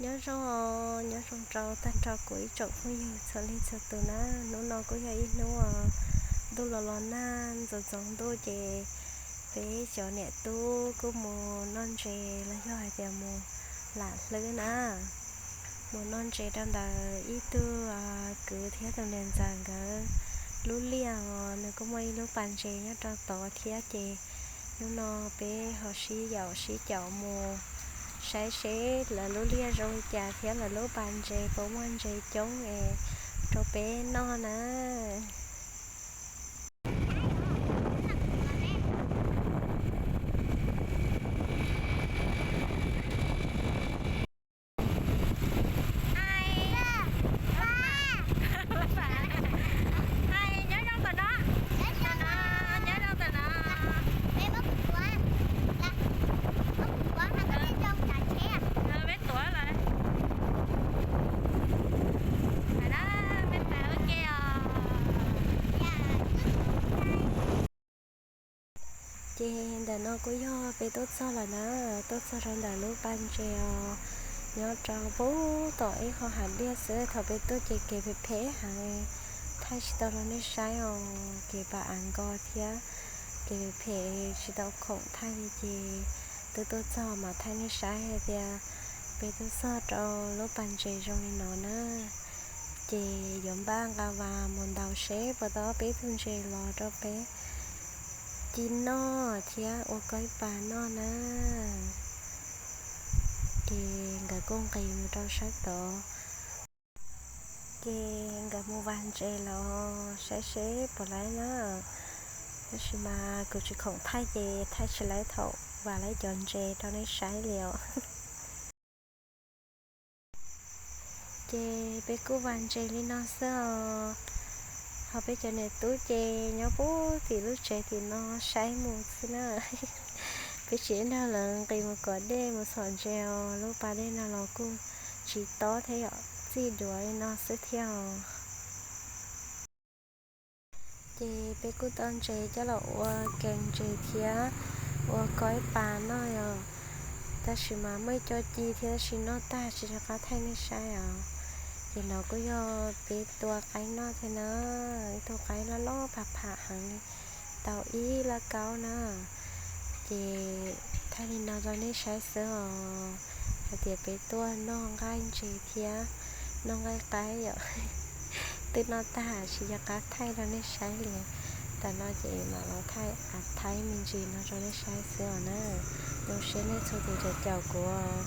Nyob zoo, nyob zoo rau tag nrho kuv ib tsoom phooj ywg txhua leej txhua tus na. Hnub no kuj yog ib hnub ntuj los los nag ntxoov ntxoov ntuj ces peb cov niam tub kuj mus noj ntses los yog hais tias mus lam hlwb na. Mus noj ntses rau ntawm ib tug kwv thiab tus niam ntxawm nkawd lub liaj os, nws kuj muaj ib lub pas ntses nyob rau tod thiab ces hnub no peb ho sib yaum sib caum mus saib seb lawv lub liaj zoo li cas thiab lawv lub pas ntses puas muaj ntses coob es rau peb noj na. Nyob zoo tom no, nyob zoo tom no. Peb tuav lawm. Peb tas ua ke os. Ces ntawm no kuj yog peb tuaj txog lawm na, tuaj txog rau ntawm lub pas ntses os, nyob rau pem tom ib qho hav liaj xwb. Thaum peb tuaj ces kev phem phem heev, thaij tsis tau rau nej saib os, kev pas av nkos thiab kev phem phem tsis tau khoom thaij li ces twb tuaj txog mas thaij nej saib hais tias peb tuaj txog rau lub pas ntses zoo li no na. Ces yuav npaj nqa vas mus ntaus seb puas tau ob peb tug ntses los rau peb ci noj thiab ua kaub ib pas noj na. Ces nkawd kuj nqis mus rau sab tod. Ces nkawd mus vas ntses los saib seb puas laib na. Tab sis mas kuv tsis khoom thaij ces thaij tsis laib thaum vas laib cov ntses rau nej saib li os. Ces peb kuj vas ntses li no xwb os. Ho peb cov niam tub ces nyob puag tim lub tsev tim no saib mus xwb na. Peb tsis nrog lawv nqis mus kom dej mus txhom ntses os, lub pas dej no los kuj tsis tob thiab yom, txij duav li no xwb thiab os. Ces peb kuj tau ntses coj los ua kev ntses thiab ua kaub ib pas noj yom. Tab sis mas muaj ib co ci thiab tab sis noj tag tsis nco qab thaij nej saib os. Ces no kuj yog peb tua qaib noj thiab na, ib tug qaib loj loj pham pham heev li, tau ib lab kaub na. Ces thaij li no rau nej saib xwb os, hais tias peb tuaj noj nqaij ntses thiab noj nqaij qaib yom. Twb noj tag tsis nco qab thaij rau nej saib li. Tam no ces mam los thaij av thaib me ntsis no rau nej saib xwb os na. Zoo siab nej txhua tus caum caum kuv os.